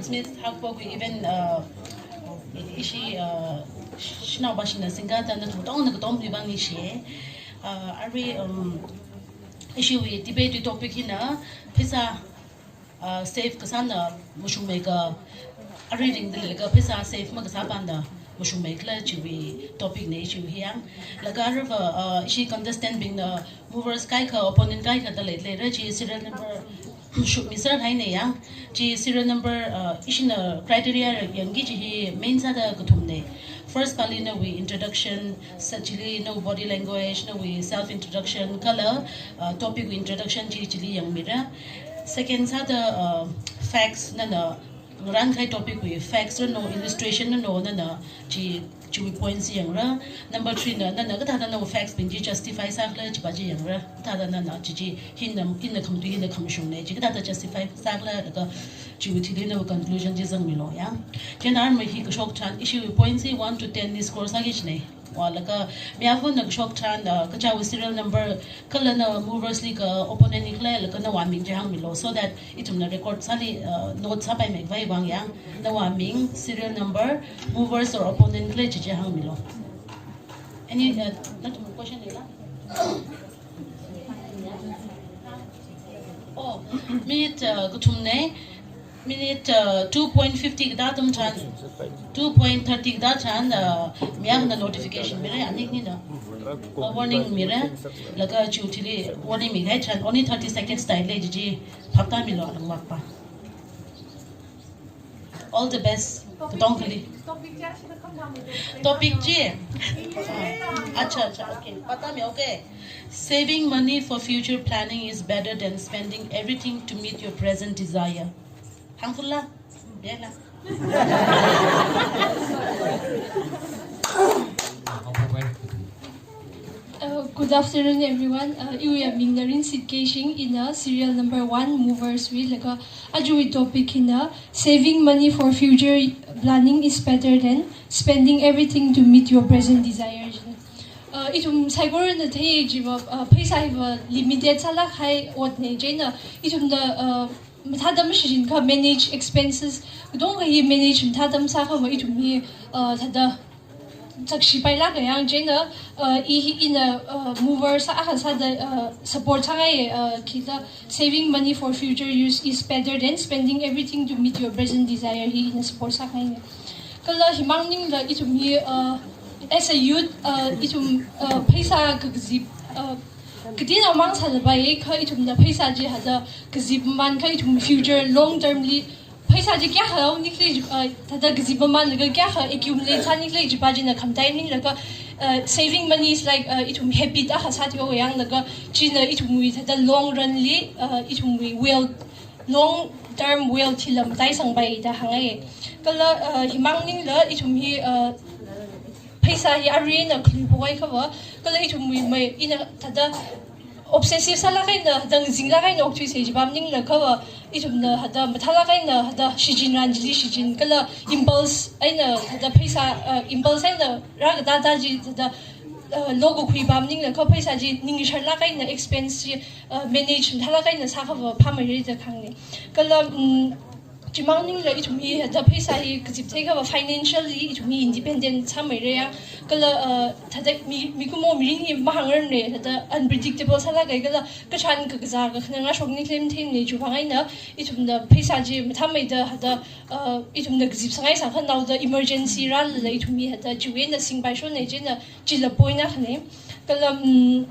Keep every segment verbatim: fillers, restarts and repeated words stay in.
Smith hakpo kui event, uh, ishi, uh, shanao bashina singkata nathum katongana katomli vang ningshiya. Uh, arui, um, ishiwui debate topic hina pheisā, uh, save kasāna mashungmeikha, arui ringda leilakha pheisā save makasā pāna mashungmeikhala chiwui topic na ishiwui hi yang. Laga aruiva, uh, ishi contestant bingna movers kaikha, opponent kaikha da leilei ra chi serial number shukmi sāra haina yang. Chi serial number, uh, ishina criteria yangki chi hi main sāda kathumna. First pali nawui introduction, sachili nawui body language, nawui self introduction, kala, uh, topic wui introduction chi chili yangmira. Second sāda, uh, facts nana ngarānkahai topic wui facts rano, illustration rano nana chi, chiwui points yangra. Number three na, nana kathāda nawui facts bing chi justify sākhala chipa chi yangra. Kathāda nana chi chi hina, hina khamatui hina khamashungna chi kathāda justify sākhala laga chiwui thili nawui conclusion chi zangmilu yang. Chieina arui hi kashok tharan ishiwui points hi one to ten li score sāki china. Wa laga mi akhana kashok tharan, uh, kachāwui serial number kala na movers li ka opponent li khala laga nawui ming chi hāngmilu, so that ithumna record sāli, uh, note sāpaimei khavai vang yang. Nawui ming, serial number, movers or opponent khala chi chi hāngmilu. Any, uh, nathum question leila? Oh, minute, uh, kathumna. Minute, uh, two point fifty kada atam tharan, two point thirty kada tharan, uh, mi akhana notification mira, ani nina, uh, warning mira. Laga chiwui thili warning mikahai tharan only thirty seconds tailei chi chi phaptāmilu alangvakpa. All the best. Katongkhali. Topic chi. Acha, acha, okay. Pātāmi, okay. Saving money for future planning is better than spending everything to meet your present desire. Hāngfala? Dela. Uh, good afternoon, everyone. Uh, iwui aming Narinsit Keishing, ina serial number one, movers wui, laga ajawui topic hina saving money for future planning is better than spending everything to meet your present desire. Uh, ithum saikorana thei chiva, uh, pheisā hiva limited sālākkahai otna chieina, ithumna, uh, mathāda mashichinkha manage expenses, katongkha hi manage mathāda masākhava ithum hi, uh, thāda chakshi pailāka yang chieina, uh, i hi ina, uh, mover sā akha sāda, uh, support sāngai, uh, khila saving money for future use is better than spending everything to meet your present desire hi ina support sāngai. Kala himang maningla ithum hi, uh, as a youth, uh, ithum, uh, pheisā kakazip, uh, kateonao mang sālapai kha ithumna pheisā chi hāda kazip mamānkha ithum future long term li pheisā chi kayākha haonikhala, uh, thāda kazip mamānlaga kayākha accumulate sānikhala chipa china khamataiya maningla kha, uh, saving money is like, uh, ithum habit akha sāthuihaowa yang laga china ithumwui thāda long run li, uh, ithumwui wealth, long term wealth hila mataisangpai da hāngngai. Kala, uh, himang maningla ithum hi, uh, pheisā hi aruina khalui phokhui khava, kala ithumwui mai ina thāda obsessive sālāk eina, thāda nzinglāk eina okthuisa chipa maningla khava, ithumna thāda mathālāk eina, thāda shichinran chili shichin, kala impulse eina, thāda pheisā, uh, impulse eina rākatā thāda chi, thāda, uh, lokakhui pa maningla kha pheisā chi ningsharlāk eina expense chi, uh, manage mathālāk eina sākhava phāmeira da khangni. Kala, um, chimang maningla ithum hi thāda pheisā hi kazip theikhava financially ithum hi independent sāmeira yang. Kala, uh, thāda mi, mikumo mirin hi mahāngrarna, thāda unpredictable sālāka kala kachān kakazā kakhanang rāshoknikhala matheimana chiwui vang eina ithumna pheisā chi mathāmeida thāda, uh, ithumna kazip sāngaisākha naoda emergency rālala ithum hi thāda chiwui eina singpaishonna chieina chila point akhana. Kala, um,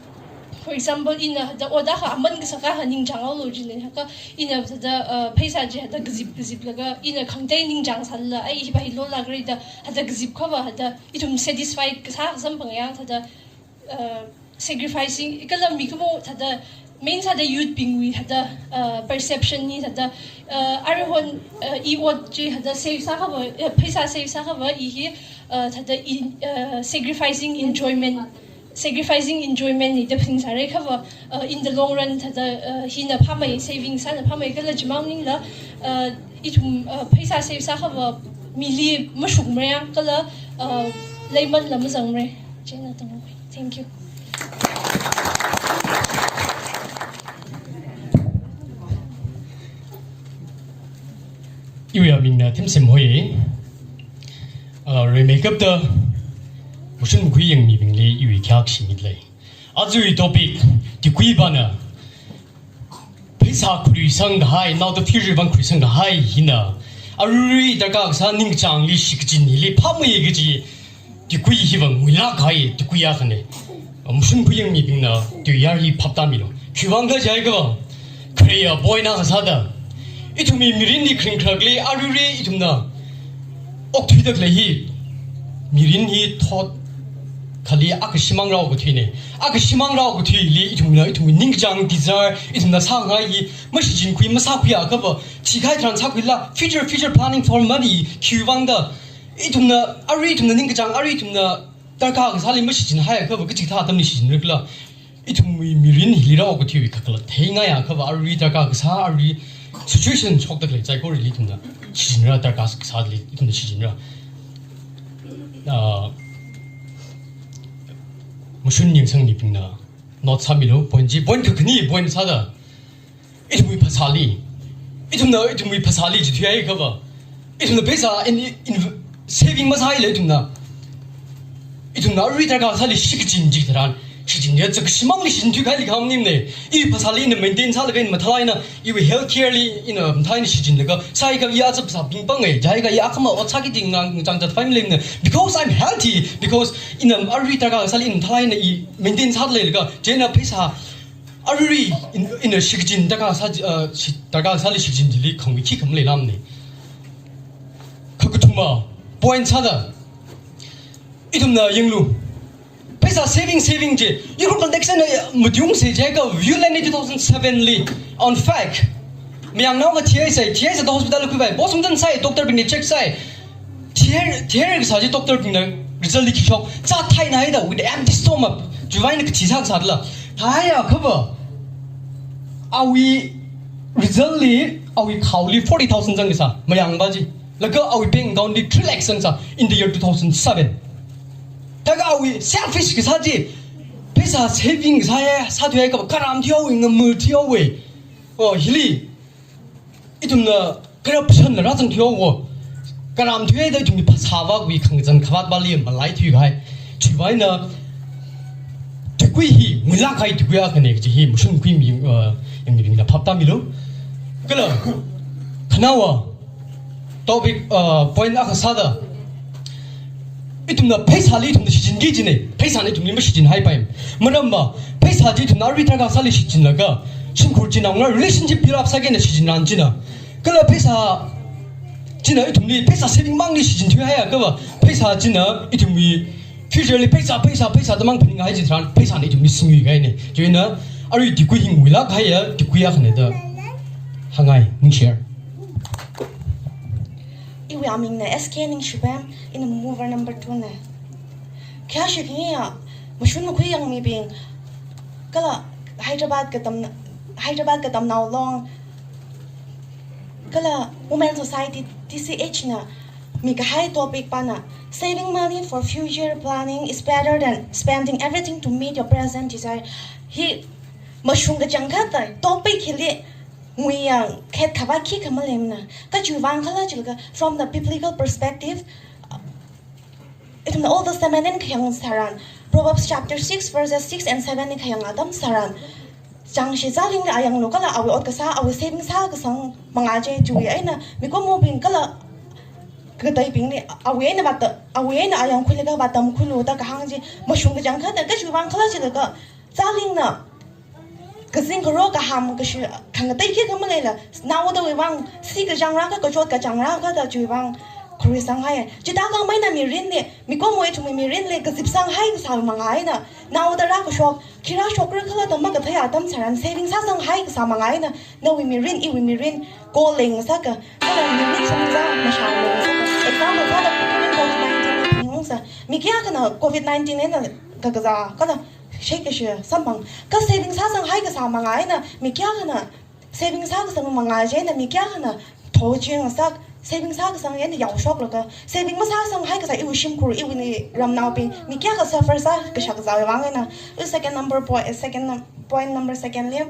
for example, ina thāda ot akha aman kasak akha ningchānghaolu jina, kha ina thāda, uh, pheisā chi thāda kazip kaziplaga ina khangatei ningchāng sālala, ai, hipa hi lolākra da thāda kazip khava thāda ithum satisfied kasā samphang yang thāda, uh, sacrificing, kala mikumo thāda main sāda youth bingwui thāda, uh, perception hi thāda, uh, aruihon, uh, i ot chi thāda save sākhava, uh, pheisā save sākhava i hi, uh, thāda in, uh, sacrificing enjoyment, sacrificing enjoyment ni da phaning sāra khava, uh, in the long run thāda, uh, hina phāmei, saving sāna phāmei kala chimang maningla, uh, ithum, uh, pheisā save sākhava mili mashungmara yang kala, uh, leimanla mazangmara. Chieina tangkhui. Thank you. Iwui amingna Themsem hoi. Uh, rimeikapta mashun makhui yangmibingli iwui khayākshi mitlei. Ajawui topic, tikuipana pheisā khuisangkahai, naoda future vang khuisangkahai hina, aruirui darkar kasā ningkachāngli shikachin hili phāmei kaji tikui hiva nguilāk kahai tikui akhana. Mashun makhui yangmibingna tui yar hi phaptāmilu. Khiwuivang khala jiakha, kharei point akha sāda, ithumwui mirinli kharingkharakli aruirui ithumna okthuida khalei hi, mirin hi thot khali akha shimāngrao kathuina. Akha shimāngrao kathuili ithumna, ithumwui ningkachāng desire, ithumna sāngai hi mashichinkhui, masākhui akhava, thikahai tharan sākhuila, future, future planning for money, khiwuivang da, ithumna, arui ithumna ningkachāng, arui ithumna darkar kasāli mashichinhai akhava, kachikathā atamli shichinrakhala, ithumwui mirin hili rao kathuiwui kakhalat theingai akhava, arui darkar kasā, arui situation shokda khalei saikorali ithumna shichinra, darkar kasāli ithumna shichinra. Ah, mashun yangsangmibingna note sāmilu, point chi, point kakhane, point sāda, ithumwui phasāli, ithumna ithumwui phasāli chithuihai akhava, ithumna pheisā in, in, saving masāhaila ithumna, ithumna arui darkar kasāli shikachin chi tharan, shichin ya chak shimāngli shichin thuikahaili khamnimna. Iwui phasāli ina maintain sālaga ina mathālāk eina, iwui health care li ina mathālāk eina shichinlaga, sāakha i aja phasā pingpangai, jiakha i akhama ot sāki ting ngang chang chat fine leimana. Because I'm healthy, because ina arui darkar kasāli ina mathālāk eina i maintain sāda leilaga, chieina pheisā aruirui in, ina shikachin darkar kasā, uh, shi-, darkar kasāli shikachin chili khangwui khikha maleilāmana. Kakathuma point sāda, ithumna yanglu. Pheisā saving, saving chi. Yanglu context na, uh, matyungsa jiakha Viewland two thousand seven li, on fact, mayangnaokha thihaisa, thihaisa da hospital li khuivai. Postmortem sāi, doctor bingna check sāi. Thihaira, thihaira kasā chi doctor bingna result li khi shok. Zāthaina haida with empty stomach. Chiwui vang eina kathi sāsāda la. Thāhai akhava, awui result li, awui khaoli forty thousand zang kasā, mayangpa chi. Laga awui bank account li three lakhs zangsā in the year two thousand seven. Thākha awui selfish kasā chi, pheisā saving kasā ya, sāthuihai akhava, karam thihaowa, ngamur thihaowa. Oh, hili ithumna corruption la rāzang thuihaowa. Karam thuihaida ithumwui phasāva khui khangazan khavātpali malaithui kahai. Chiwui vang eina tikui hi nguilāk kahai tikui akhana kaji hi mashun makhuimi, uh, yangmibingna phaptāmilu. Kala khanaowa topic, uh, point akha sāda, ithumna pheisāli ithumna shichinki jina, pheisāna ithumli mashichinhaipai. Maramva, pheisā chi ithumna arui darkar kasāli shichinlaga, shimkhur chinaona relationship build up sāki eina shichinran china. Kala pheisā china ithumli, pheisā saving māngli shichin thuihai akhava, pheisā china ithumwui future li pheisā, pheisā, pheisā da māng phaninghai chi tharan, pheisāna ithumli singui kahaina. Chieina, arui tikui hi nguilāk kahaiya tikui akhana da hāngngai, ningshiya. Iwui amingna S K Ningshipam, ina mover number two na. Khayāshi khangaiya, mashun makhui yangmibing, kala Hyderabad katam, Hyderabad Katamnao Long, kala Women Society T C H na mikahai topic pana, "Saving money for future planning is better than spending everything to meet your present desire." Hi mashung kachangkhatta topic hili nguiyang khet khavāt khikha maleimana. Kachiwui vang khala jilaga, from the biblical perspective, ithumna Old Testament eina khayang tharan, Proverbs chapter six verses six and seven li khayang atam tharan, changshi zālingli ayanglu kala awui ot kasā, awui saving sākasang manga chi, chiwui eina mikumobing kala kateibingli awui eina vāta, awui eina ayangkhuilaga vātamkhuilu da kahāng chi mashung kachangkhatta. Kachiwui vang khala jilaga, zālingna kazing karo kaham kashi khangatei khikha maleila, naodawui vang si kachāng rākha, kachot kachāng rākha da chiwui vang khuisanghai. Chithākha mai eina mirinli, mikumo ithumwui mirinli kazipsanghai kasā manga eina, naoda rākashok, khi rāshokra khala da makathei atam tharan, saving sāsanghai kasā manga eina, nawui mirin, iwui mirin, ko leng sākha, kala mirin shongza mashang leng sākha. Example sāda, covid nineteen li phaningungsa, mi kayākhana covid nineteen eina kakazā, kala shei kashi samphang, kha saving sāsanghai kasā manga eina, mi kayākhana saving sākasang manga chieina mi kayākhana thochingasak, saving sākasang eina yaoshoklaga, saving masāsanghai kasā iwui shimkhur, iwui ramnaobing, mi kayākha suffer sākashak kazāwui vang eina. Iwui second number point, second num-, point number second li,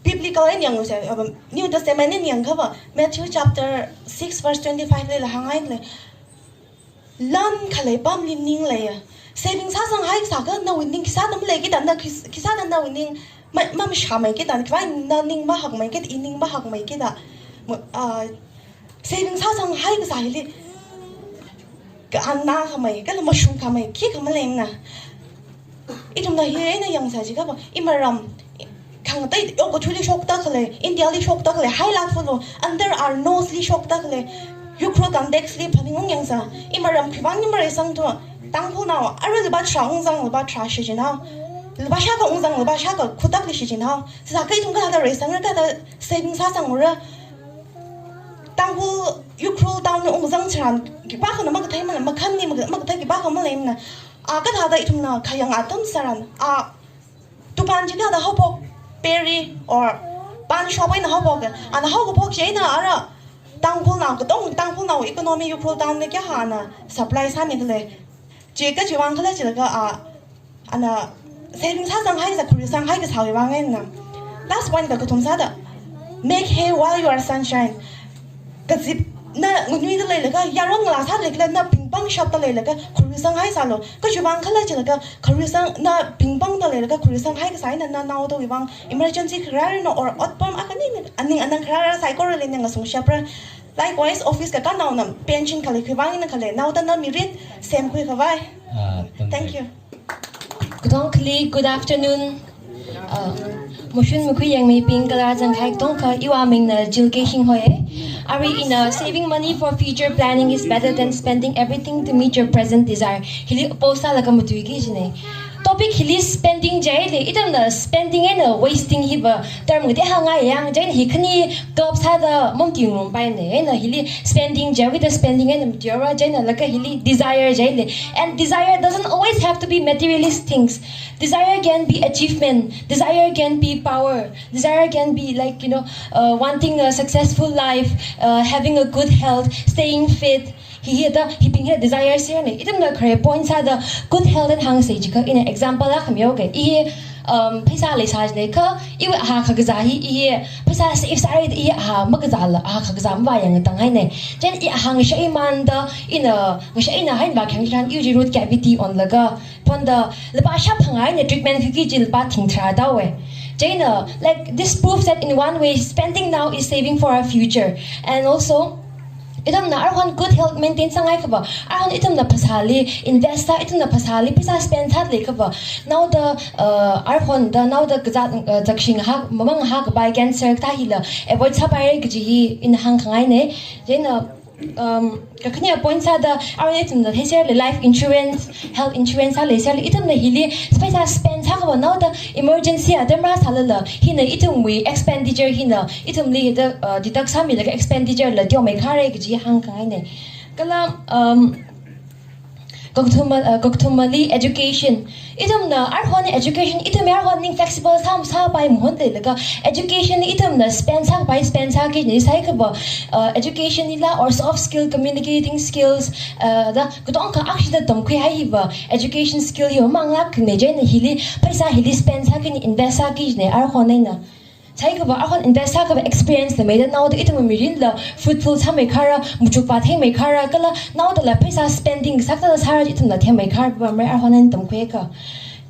be Biblical eina yanglu se, uh, New Testament eina yangkhava, Matthew chapter six verse twenty-five lila hāngngai le. Lan khalei pamli ning leiya. Saving sāsanghai kasā kha nawui ning khisāda maleikida, na khis-, khisāda nawui ning ma, mamashāmeikida, khiwui vang na ning mahakmeikida, i ning mahakmeikida. Mo-, ah, saving sāsanghai kasā hili ka anna khamei, kala mashung khamei, khikha maleimana. Ithumna hi eina yangsā jiakhava, imaram, khangatei okathuili shokda khalei, India li shokda khalei, hailak fulu, under our nose li shokda khalei, Ukhrul context li phaning ung yangsā, imaram khiwui vang ni mareisangthu, Tangkhulnao, arui laba tharā ungzang laba tharā shichinhao, laba shākha ungzang laba shākha khutakli shichinhao, sākha ithum kathāda reisangra, kathāda saving sāsangra, Tangkhul, Ukhrul town li ungzang tharan, khipākhana makathei mana, makhanli maka-, makathei khipākha maleimana. A kathāda ithumna khayang atam tharan, a dukan chikathāda haophok, peri or pan shop eina haophok, ana haokaphok chieina ara Tangkhulnao katong, Tangkhulnao economy Ukhrul town li kayākha ana supply sāmida lei. Chi kachiwui vang khala jilaga, a, ana saving sāsanghai kasā, khuisanghai kasāwui vang eina. Last point kakathum sāda, make hay while you are sunshine. Kazip, na nganuida leilaga, yaron ngalā sāda leikhala, na pingpang shapda leilaga, khuisanghai sālu. Kachiwui vang khala jilaga, khuisang, na pingpangda leilaga, khuisanghai kasā eina, na naodawui vang emergency khararna or otpam akha ni, aning anang kharara saikorali ngasungshapra. Likewise, office kakānaona pension khalei khiwui vang eina khalei, naoda na mirin semkhui khavai. Ah, thank you. Katongkhali, good afternoon. Uh, mushun mukhui yangmeibing kala zangkahai katongkha, iwui mingna Jill Keishing hoi. Arui ina saving money for future planning is better than spending everything to meet your present desire. Hili post sālaga matuiki jine. Topic hili spending jai le, ithumna spending eina wasting hiva term ngatei hāngngai yang, jaina hi khani top sāda mumti mumpaine, eina hili spending jai with the spending eina matiora, jaina laga hili desire jai le. And desire doesn't always have to be materialist things. Desire can be achievement, desire can be power, desire can be like, you know, uh, wanting a successful life, uh, having a good health, staying fit. Hi hi da, hibing hi desire serne. Ithumna khare point sāda good health eina hāngsa jiakha, ina example akha mihaoke. I, um, pheisā leisā jiakha, iwui aha khakazā hi, i pheisā save sāra, i aha makazāla, aha khakazā mavāyangtang haine. Chieina i aha ngashaimanda, ina ngashaina haina vākhayang tharan, iwui root cavity onlaga, phonda, laba shap hāngngaina treatment khuiki kaji laba thingtharā tāhaowe. Chieina, like, this proves that in one way, spending now is saving for our future. And also, ithumna arhon good health maintain sāngai khava, arhon ithumna phasāli invest sā, ithumna phasāli pheisā spend sāda leikhava, naoda, uh, arhon da naoda kazā, uh, zakshing ha, mamang ha kapai cancer kathā hila avoid sāpaira kaji hi ina hāngkhangaine. Chieina, um, kakhane point sāda, arui ithumna theiser le life insurance, health insurance sā leiser le, ithumna hili pheisā spend sākhava naoda emergency atam rāsālala, hina ithumwui expenditure hina, ithumli da, uh, deduct sāmilaga expenditure la teomeikharei kaji hāngkhangaine. Kala, um, kakathuma, uh, kakathumali education. Ithumna arhon education, ithum arhon ning flexible sā, sāpai mahon leilaga, education ithumna spend sāpai, spend sāki ni saikhava, uh, education ila or soft skill, communicating skills, uh, da katongkha akshida tamkhuihai hiva, education skill hiva manglākne, chieina hili, pheisā hili spend sāki ni, invest sāki ne, arhon eina. Saikhava, arhon invest sākhava experience la meida naoda ithum mirinla fruitful sāmeikhara, machuk vāthengmeikhara, kala naodala pheisā spending sākta sāra ithumla themmeikhara, pamre arhon eina tamkhuiakha.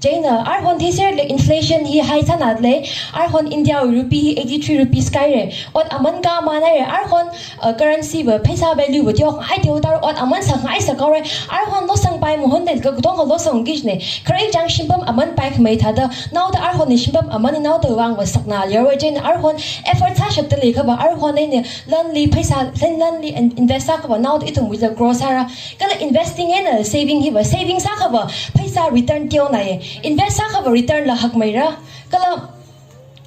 Chieina, arhon theiser le inflation hi high sāna le, arhon India rupee hi eighty-three rupees kaire, ot aman kaman haire, arhon, uh, currency va, pheisā value va teokhangai teotar, ot aman sākhangai sākaore, arhon losangpai mahon leilaga katongkha losangki jine, khare chang shimpam aman paikhamei thāda, naoda arhon ni shimpam aman ni naoda vang va sakna leowe, chieina arhon effort sāshapta leikhava, arhon eina lanli pheisā, lan, lanli in-, invest sākhava, naoda ithumwuila grow sāra. Kala investing eina saving hiva, saving sākhava, pheisā return teonaiye. Invest sākhava return la hakmeira. Kala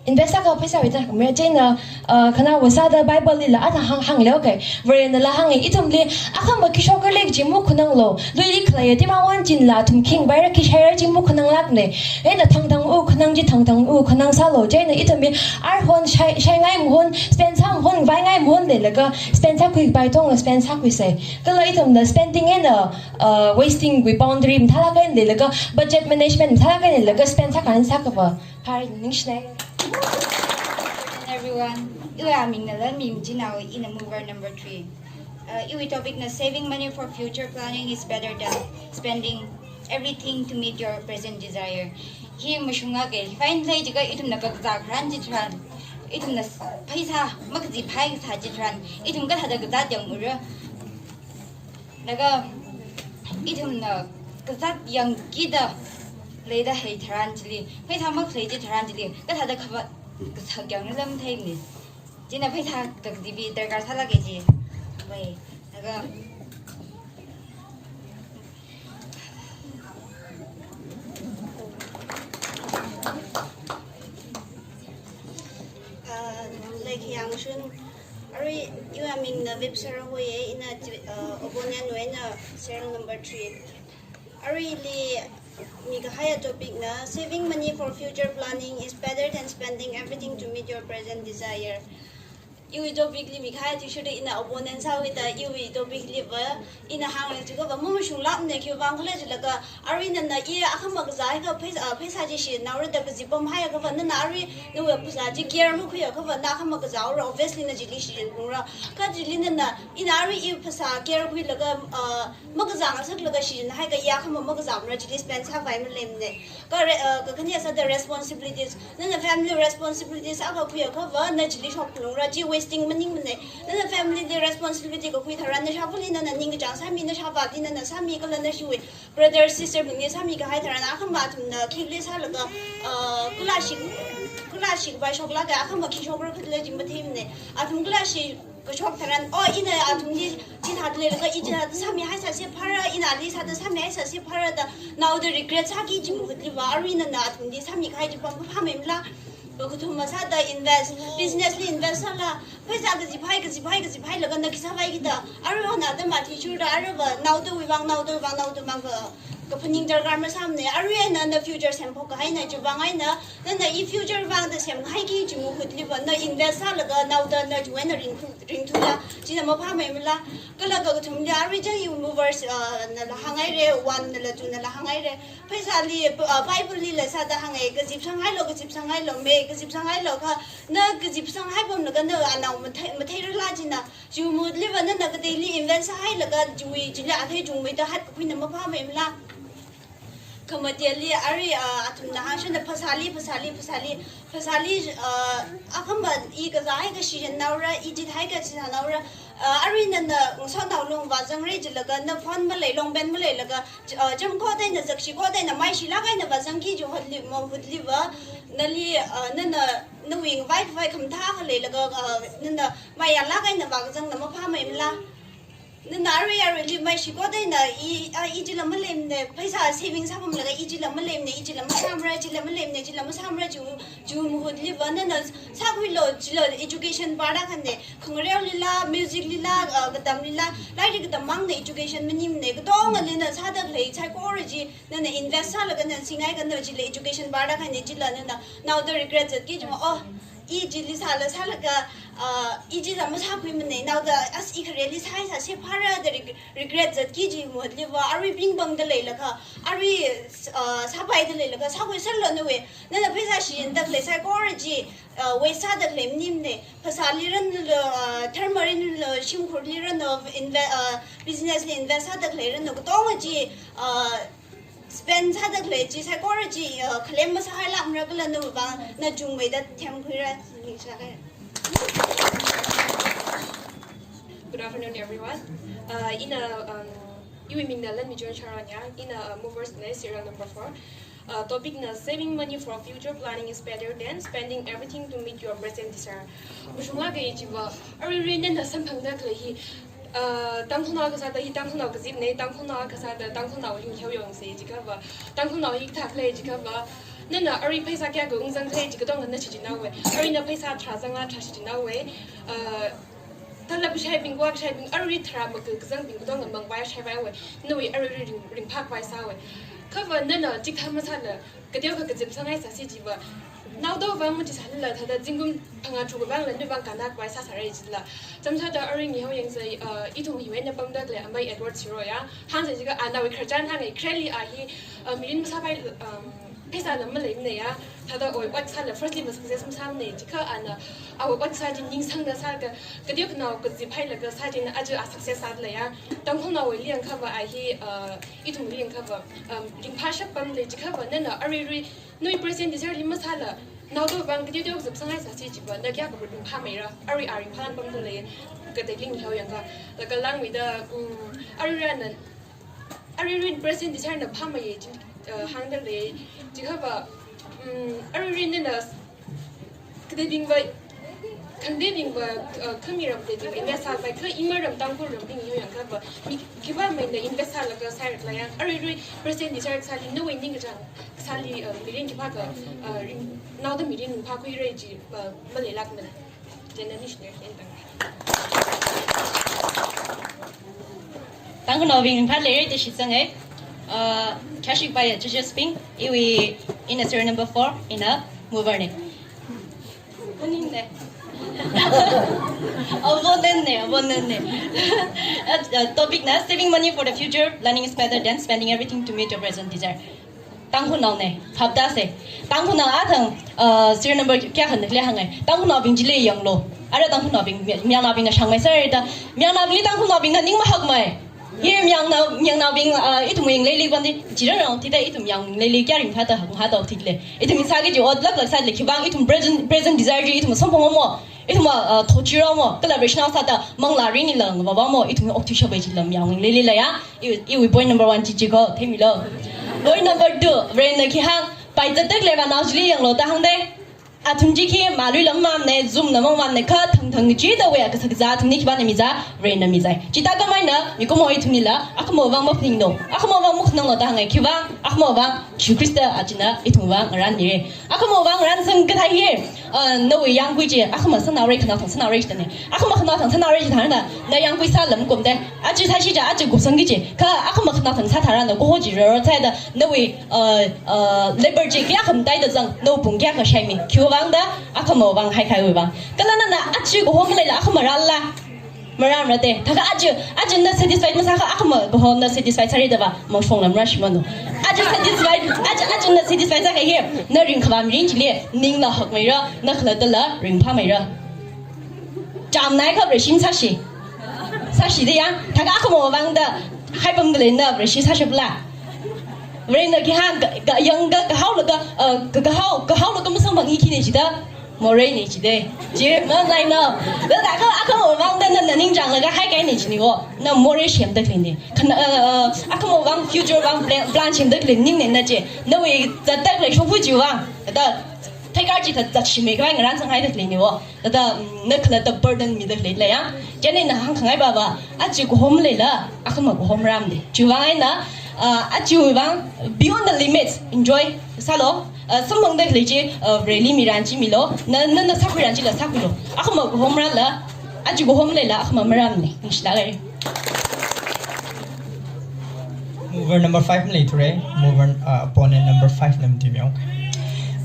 invest sākhava pheisā return hakmeira. Chieina, uh, khanāva sāda Bible lila ana hāng, hāngleoke. Varenala hānge, ithumli, akhama khi shokkar lei kaji makhananglu. Luili khalei atam awan chinla athum khingpaira, khi shaira kaji makhananglākne. Eina thangthang u khanang chi thangthang u khanang sālu. Chieina ithumwui arhon shai, shaingai mahon, spend sā mahon, vaingai mahon leilaga, spend sākhuipai tongla spend sākhuise. Kala ithumna spending eina, uh, wasting wui boundary mathālāk eina leilaga, budget management mathālāk eina leilaga, spend sākhan sākhava. Phāra, ningshine. Everyone, iwui aming Nalanmi Michinao, ina mover number three. Uh, iwui topic na saving money for future planning is better than spending everything to meet your present desire. Hi mashunga ke, fine lei jiakha ithumna kakazā kharan chitharan, ithumna s-, pheisā makaziphai kasā chitharan, ithum kathāda kazāt yangura. Laga ithumna kazāt yangkida leida hei tharan chili, pheisā makhalei chitharan chili, kathāda khavāt kasak yangna lam theini. China pheisā kakazipi darkar sālāka ji. Wei, laga Uh, like yang shun, arui iwui aming na Vipsara hoye, ina uh, opponent wui eina serial number three. Aruili mikahaiya topic na saving money for future planning is better than spending everything to meet your present desire. Iwui topic li mikahai athishurda ina opponent sāwuida iwui topic liva ina hāngra jiakhava mamashunglākmana, khiwuivang khala jilaga arui nana i akhama kazā haiakha pheis-, ah, pheisā chi shinaora da kazipam haiakhava nana arui nawui phasā chi care makhuiakhava na akhama kazāura, obviously na chili shinungra. Kha chili nana ina arui i phasā care khuilaga, ah, makazā ngasaklaga shinhaiakha i akhama makazāmara, chili spend sāvai maleimana. Ka re-, uh, kakhane sāda responsibilities. Nana family responsibilities akha khuiakhava na chili shokphalungra, chi wasting maningmana. Nana family li responsibility kakhui tharan nashāvali nana ningkachāng sāmi, nashāvāli nana sāmi, kala nashiwui brother sister bingli sāmi kahai tharan akhama athumna khikhala sālaga, uh, kala shi, kala shi khavai shoklāka, akhama khi shokra khala chi matheimana. Athum kala shi kashok tharan, oh, ina athumli chithāda leilaga i chithāda sāmihaisāsi phāra, ina ali sāda sāmihaisāsi phāra da naoda regret sāki kaji mahutliva, arui nana athumli sāmikahai chi pam phāmeimala. Kakathuma sāda invest, business li invest sāla, pheisā kaziphai, kaziphai, kaziphailaga na khi sāvaiki da, arui hona atam athishurda, aruiva naodawui vang, naodawui vang, naodawui vang ka kaphaning darkar masāmana. Arui eina na future semphok kahaina, chiwuivang eina nana i future vang da semhaiki kaji mahutliva na invest sālaga naoda na chiwui eina ringthu-, ringthula, china maphāmeimala. Kala kakathumli arui chang iwui movers, uh, nala hānghaira, one nala two nala hānghaira. Pheisāli, uh, Bible lila sāda hānghai, kazipsanghailu, kazipsanghailu, me, kazipsanghailu kha, na kazipsanghai pamlaga na anao mathei, matheirala china, chiwui mahutliva nana kateili invest sāhailaga chiwui chili athei chungmeida hatkakhuina maphāmeimala. Khamateli arui, ah, athumna hāngshungda phasāli, phasāli, phasāli, phasāli, ah, akhama i kazā haiakha shinaora, i chithāhaiakha chithānaora, ah, arui nana ngasotnao lung vāzangra jilaga na phone malei, longben maleilaga, ah, cham kho da eina, zakshi kho da eina, maishilāk eina vāzangki kaji hotli, mahutliva, nali, ah, nana nawui ngavai khavai khamathā akha leilaga, ah, nana maiyālāk eina vākazangna maphāmeimala. Nana arui aruili maishi kho da eina i, a, i chila maleimana, pheisā saving sāpamlaga i chila maleimana, i chila masāmara, chila maleimana, chila masāmara, chiwui, chiwui mahutliva nana sākhuilu, chila education part akhana, khangareolila, music lila, a, katamlila, lairik katam mangna education maningmana, katongali na sāda khalei saikora chi, nana invest sālaga nana singhaiakha na chila education part akhana, chila nana naoda regret zatki kaji ma, oh, i chili sāla sālaga, ah, i chila masākhuimana, naoda as i khareli sāhaisāsi phāra da reg-, regret zatki kaji mahutliva, arui pingpangda leilakha, arui, ah, sāpaida leilakha, sākhuiserlu nawui, nana pheisā shinda khalei saikora chi, ah, waste sāda khalei maningmana, phasāli ranlu, ah, dharma ranlu, shimkhurli ranlu, inve-, ah, business li invest sāda khalei ranlu, katonga chi, ah, spend sāda khalei chi, saikora chi, uh, khalem masāhailākmara kala nawui vang na chungmeida themkhuira, ningshilāka. Good afternoon, everyone. Uh, ina, um, iwui mingna Lanmichon Sharon ya, ina, uh, movers na serial number four. Uh, topic na saving money for future planning is better than spending everything to meet your present desire. Mashunglāka jiva, aruirui nana samphangda khalei hi, ah, Tangkhulnao akha sāda hi Tangkhulnao kazipna, Tangkhulnao akha sāda Tangkhulnaoli heo yongsa jiakhava, Tangkhulnao hi kathā khala jiakhava, nana arui pheisā kayākha ungzang khala jiakha katonga na shichinhaowa. Arui na pheisā tharā zangla tharā shichinhaowa. Ah, tala kashaibing, wa kashaibing, arui tharā maka kazangbing katonga mangvai shaivaiwa. Nawui aruirui ring, ringphākhavai sāwa. Khava nana chikathā masāla, Kateokha kazip sāngaisāsi jiva. Naoda vang machi sālala thāda zingkum phangā tharuk vangla nawui vang kannakhavai sāsāra jila. Chāmsāda arui ngihao yangsai, uh, ithum hiwui eina pamda khalei amei Edward Siro ya. Hāngsai jiakha ana awui khararchan hāngai, khareli a hi, uh, mirin masāpai, um, pheisāla maleimana ya. Thāda awui ot sāla firstly ma success masāmana jiakha ana awui ot sā chi ningsangda sālaga, kateokha nao kazip hailaga sā china aja a success sāda leiya. Tangkhulnaowuili yangkhava a hi, uh, ithumli yangkhava, um, ringphāshap pamlei jiakhava nana aruirui nawui present desire li masāla, naoda vang kateoteo kazip sāngaisāsi jiva, na kayākha ringphāmeira, arui a ringphālāk pamda lei, kateili ngihao yangkha, laga langmeida, um, aruirui na, aruirui present desire na phāmeiya ji, uh, hāngda lei, jiakhava, um, aruirui nana, kateibingva, khangateibingva, uh, khami ram kateibingva invest sāpai, kha ima ram Tangkhul rambing yo yangkhava, mi khipāmeina invest sālaga sāra khala ya, aruirui present desire sāli, nawui ningkachāng sāli, uh, mirin khipākha, uh, ring, naoda mirin phākhuira ji, uh, maleilākmana. Chieina nishner yen tang. Tangkhulnaobing ringphāleira da shitsanga. Uh, khayāshikhavai judges bing, iwui ina serial number four, ina mover na. Maningne. Opponent na, opponent na. Uh, uh, topic na, saving money for the future, planning is better than spending everything to meet your present desire. Tangkhulnaona, phaptāsa. Tangkhulnao athang, uh, serial number kayākhana khalei hāngai. Tangkhulnaobing chili yanglu. Ara Tangkhulnaobing, mi-, mayarnaobingna shāngmeisāra da. Mayarnaobingli Tangkhulnaobingna ning mahakmei. Hi mayangnao, mayarnaobing, uh, ithum yangleili vāndi, chirarao thāda ithum yangleili kayā ringphāda hak hāda thāda lei. Ithum sāki kaji ot laklāk sāda lei, khivang ithum present, present desire chi ithum samphang mo. Ithum, uh, thochira mo, kala rational sāda manglā rinila ngavā mo, ithum okthuishappai jila mayarnaobingli leiya. I, iwui point number one chi chiko, theimilo. Point number two, Varena khi hāng, pai zatda khalei vānao chili yanglu da hāngda. Athum chi khi malui lam mamna, zumna mamna, kha thangthang chida wui kasā kazā athumli khipāna mizā, Varena mizai. Chithākhameina, mikumo ithumlila, akhama vang maphaninglu, akhama vang makhananglu da hāngai, khivang, akhama vang, Jishu Khrista achina ithum vang ngarānmira. Akhama vang ngarānsang kathā hi, uh, nawui yangkui chi, akhama sānaora khanaothang sānaora jida na. Akhama khanaothang sānaora jida na, na yangkui sālam kumda. Aja sāsi ja, aja kupsangki kaji. Kha akhama khanaothang sātharan na, kaho chi roro sāda, nawui, uh, uh, labor chi kayākha mataida zang, nawui pung kayākha shaimi. Khiwui vang da, akhama vang haikahaiwui vang. Kala nana aja kahom leila akhama rāla. Maram rāda, thākha aja, aja na satisfied masākha akhama kahona satisfied sāra da va, mashong lam rāshimānlu. Aja satisfied, aja, aja na satisfied sākahai hi, na ringkhavā mirin chili, ningla hakmeira, na khalattala ringphāmeira. Chāmnai kha Vareshi sāsi. Sāsi da ya, thākha akhama vang da, haipamda leina Vareshi sāshapla. Varena khi hāng, ka, ka, yangkha, kahaolaga, uh, ka, kahao, kahaolaga masamphang hi khina jida. Morei na jida. Chi, malaina. Da thākha akhama vang da na, na ningchānglaga haikahaina jina wo. Na morei semda khaleina. Khana, uh, uh, akhama vang future vang plan, plan semda khalei ningna na chi. Nawui zatda khalei shongfa chiwui vang. Da, theikar chi thā zatshimei khavai ngarānsang haida khaleina wo. Thāda, mm, na khalatta burden mida khalei leiya. Chieina ina hāngkhangai va va, aja kahom leila, akhama kahom ramda. Chiwui vang eina, uh, ajawui vang, beyond the limits, enjoy sālu, uh, samphangda khalei chi, uh, Vareli miran chi milu, na, na, na sākhuiran chila sākhuilu. Akhama kahom rāla, aja kahom leila, akhama maramna. Ningshilāk haira. Mover number five maleithura, mover, uh, opponent number five na mati miyo.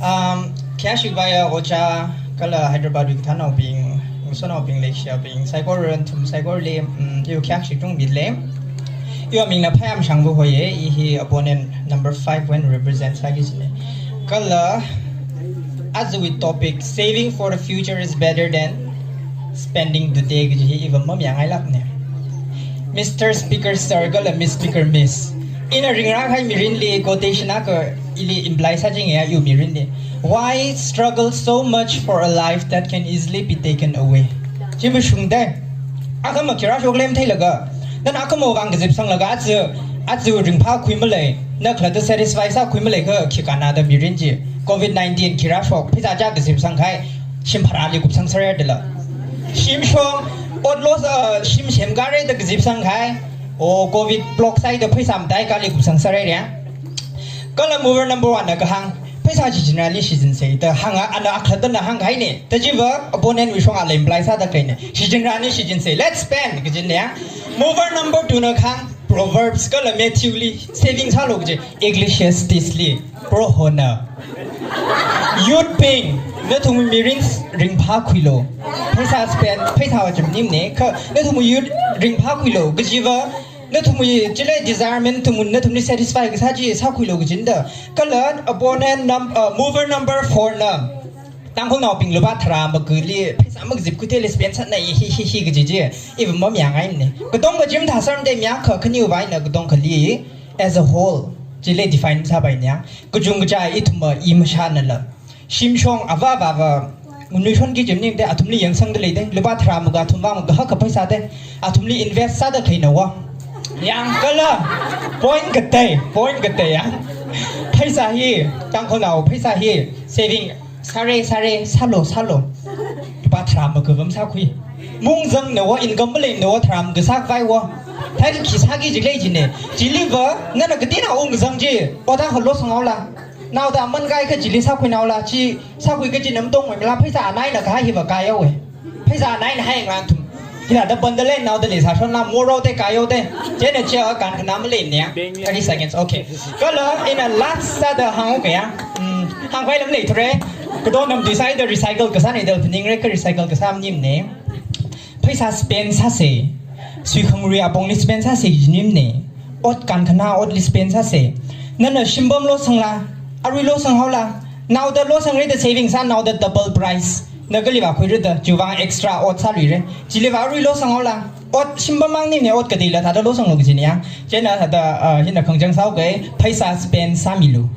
Um, khayāshikhavai ojā, kala Hyderabad wui kathānaobing, ngasotnaobing, leishiyabing, saikora nathum saikorali, um, iwui khayāshik kachungkha mili. Iwui mingna Phayamshang Vahoi ye, i hi opponent number five wui eina represent sāki kajina. Kala, ajawui topic, saving for the future is better than spending today kaji hi iva mamayāngailākna. Mister Speaker Sir kala Miss Speaker Miss, ina ringrākahai mirinli quotation akha ili imply sāchingaiya iwui mirinli. Why struggle so much for a life that can easily be taken away? Chi mashungda. Akhama khi rāshok lem theilaga, nana akhama vang kazip sanglaga aja, aja ringphākhui malei, na khalatta satisfy sākhui malei kha khi kannada mirin chi. Covid nineteen khi rāshok, pheisā chā kazip sangkahai, shim pharāli kupsang sāra dala. Shim shong, ot loss, uh, shim semkara da kazip sangkahai, o Covid block sāhaida pheisā mataikali kupsang sāra ya. Kala mover number one na kahāng, pheisā shichinrali shichinsei da hānga, ana akhalattana hāngkahaina. Da chiva opponent wui shong ala imply sāda khaleina. Shichinrali shichinsei. Let's spend kajina ya. Mover number two na kahāng, Proverbs kala Matthew li saving sālu kaji, Ecclesiastes li Prohona. Youth bing, nathum mirin ringphākhuilu. Pheisā spend, pheisā va chimnim ne, kha nathum youth ringphākhuilu kajiva, nathum chili desirement, nathum, nathumli satisfy kasā chi sākhuilu kajina da. Kala opponent num-, uh, mover number four na Tangkhulnaobing lupā tharā maguli pheisā makazipkhuithei li spend sāna hi hi hi kaji chi, iva mamayāngaimane. Katonga chi mathāsāmade, mayākha khaniwui vang eina katongkhali as a whole chili define sāpaine. Kachungkha chi ithumva i mashānala, shimshong ava ava va ngunui shonki chimningde, athumli yangsangda leide, lupā tharā maga athum vang maga hakha pheisāde, athumli invest sāda khaina wa. Yang kala, point katei, point katei yang. Pheisā hi, Tangkhulnao pheisā hi saving sāra, sāra, sālu, sālu. Lupā tharā maga va masākhui. Mungzangna wa, income maleina wa, tharā maga sākhavai wa. Thāda khi sāki jilei jine. Chiliva, nana katina ungzang chi, oda halo sanghaola. Naoda aman kaikha chili sākhuinaola, chi sākhui kajina matongngaimala, pheisā anaina kahai hiva kaihaowe. Pheisā anaina haingathum. Hithāda bundle naoda leisāshonla, morao te kaihaote. Chieina chi a kankhana maleine. Thirty seconds, okay. Kala, ina last sāda hānghaoke ya. Hmm, hāngkhavai lam leithura. Katonga nathum tuisai da recycle kasāne da phaningre, kha recycle kasā maningmane. Pheisā spend sāsa. Suikhangarui apongli spend sāsa kajinimane. Ot kankhana otli spend sāsa. Nana shimpam losangla, arui losanghaola. Naoda losangra da saving sā, naoda double price na kali vākhuira da, chiwui vang extra ot sāluira. Chiliva arui losanghaola. Ot shimpam mangnine, ot kateila thāda losanglu kajine ya. Chieina thāda, uh, hina khangachang sāhaoke, pheisā spend sāmilu.